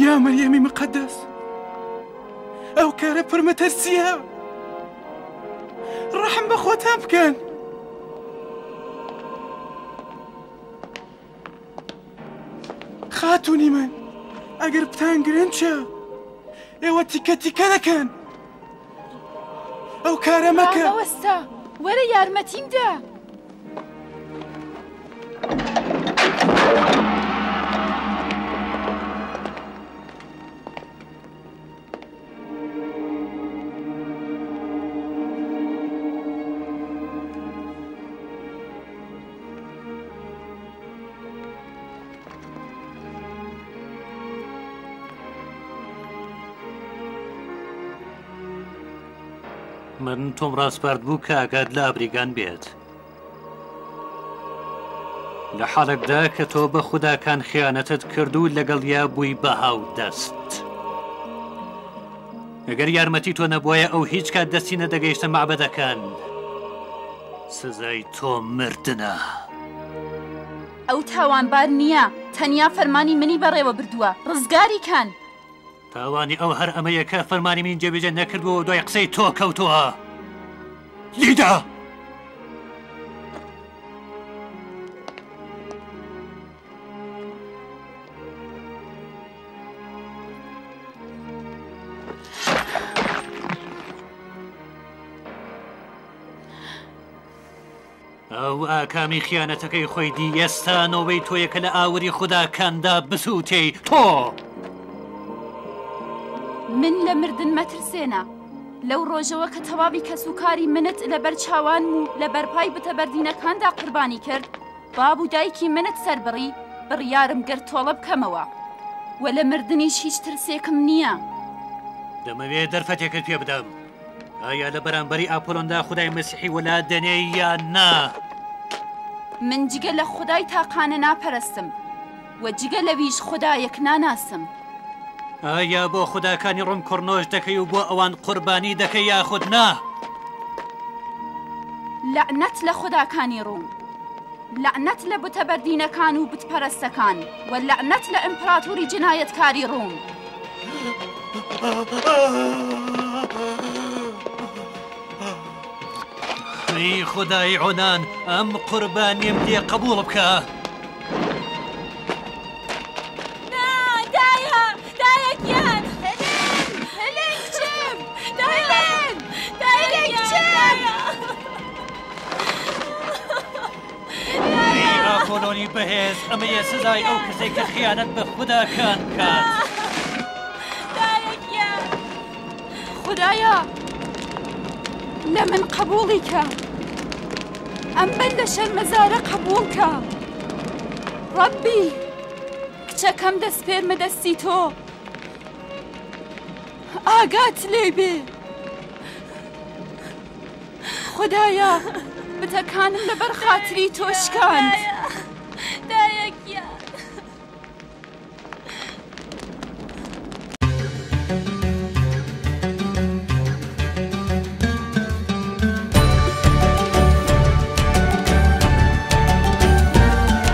یا مەریەمی مقەدەس ئەو کارە پڕ مەترسییە ڕەحم بە خۆتان بکەن. خاتونی من ئەگەر بتانگرن چ ئێوە تیکە تیکە دەکەن ئەو کارە مەکە. ڕامەوەستە وەرە یارمەتیم دە. من تۆم ڕاسپارد بوو کە ئاگات لە ئابریگان بێت. لە حاڵێکدا کە تۆ بە خوداکان خیانەتت کرد و لەگەڵیا بووی بە هاودەست. ئەگەر یارمەتی تۆ نەبوایە ئەو هیچ کات دەستی نەدەگەیشتە مەعبەدەکان. سزای تۆ مردنە. ئەو تاوانبار نییە، تەنیا فەرمانی منی بەڕێوە بردووە، ڕزگاری کەن. تاوانی ئەو هەر ئەمەیە کە فەرمانی منی جێبەجێ نەکردووە و دوای قسەی تۆ کەوتووە. لیدا! ئەو ئاکامی خیانەتەکەی خۆی دی ئێستا نۆبەی تۆیە کە لە ئاوری خوداکاندا بسووتێی تۆ. من لە مردن مەترسێنە. لەو ڕۆژەوە کە تەواوی کەسوکاری منت لەبەر چاوانم و لە بەرپای بتە بەردینەکاندا قوربانی کرد، باب و دایکی منت سەربڕی، بڕیارم گرت تۆڵە بکەمەوە و لە مردنیش هیچ ترسێکم نییە. دەمەوێ دەرفەتێکت پێ بدەم. ئایا لە بەرامبەری ئاپۆلۆندا خودای مەسیحی وەلا دەنێی یان نا؟ من جگە لە خودای تاقانە ناپەرستم و جگە لەویش خودایەک ناناسم. ئایا بۆ خوداکانی ڕۆم کڕنۆش دەکەی و بۆ ئەوان قوربانی دەکەی یاخود نا؟ لەعنەت لە خوداکانی ڕوم، لەعنەت لە بتە بەردینەکان و بتپەرستەکان و لەعنەت لە ئیمپراتۆری جینایەتکاری ڕوم. ئەی خودای عۆنان، ئەم قوربانییەم لێ قبووڵ بکە. نا، دایە، دایە گیان. هێلێن، هێلێن کچم، هێلێن، دایە گیان، دایە. ئەی ئاپۆلۆنی بەهێز، ئەمەیە سزای ئەو کەسەی کە خیانەت بە خوداکان بکات. خودایا لە من قبوڵی کە ئەم بەندە شەرمەزارە قبوڵ کە ڕەبی کچەکەم دەسپێرمە دەستی تۆ ئاگات لێ بێ. خودایە بتەکانم لەبەر خاتری تۆ شکاند.